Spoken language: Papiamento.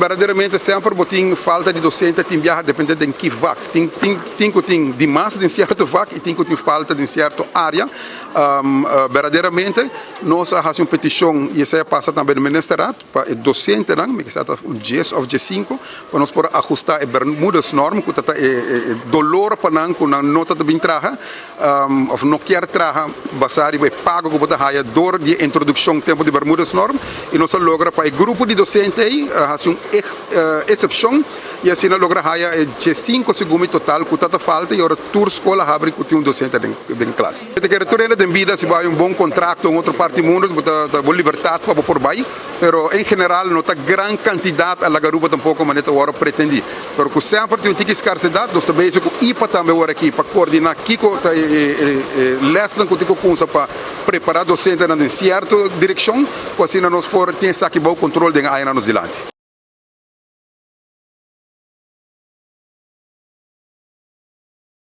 Berdaderamente semper bo tin falta di docente, tin biaha depende den ki vak. Tin tin tin cu tin dimas den cierto vak y tin cu tin falta den cierto area. Berdaderamente nos a haci un peticion y esey a pasa tambe den ministerraad pa e docentenan, mi kisa ta un dies of diescinco, pa nos por ahusta e bermudesnorm cu ta ta e dolor pa nan cu nan no ta ta bin traha of no kier traha basa riba e pago cu bo ta haya door di e introduccion tempo di bermudesnorm y nos a logra pa e grupo di docente ey haci un excepcion y asina logra haya e diescinco segun mi total cu ta ta falta y ora tur scol a habri cu tin un docente den klas. Mi ta kere tur hende den bida si bo haya un bon contracto un otro parti mundo bo ta bo libertad pa bo por bay. Pero en general no ta gran cantidad a laga Aruba tampoco manera ta worde pretendi. Pero cu semper tin un tiki scarcedad, nos ta bezig cu IPA tambe awor aki pa coordina kico ta e lesnan cu tin cu cunsa pa prepara docentenan den cierto direccion cu asina nos por tin esaki bao control den añanan nos dilanti.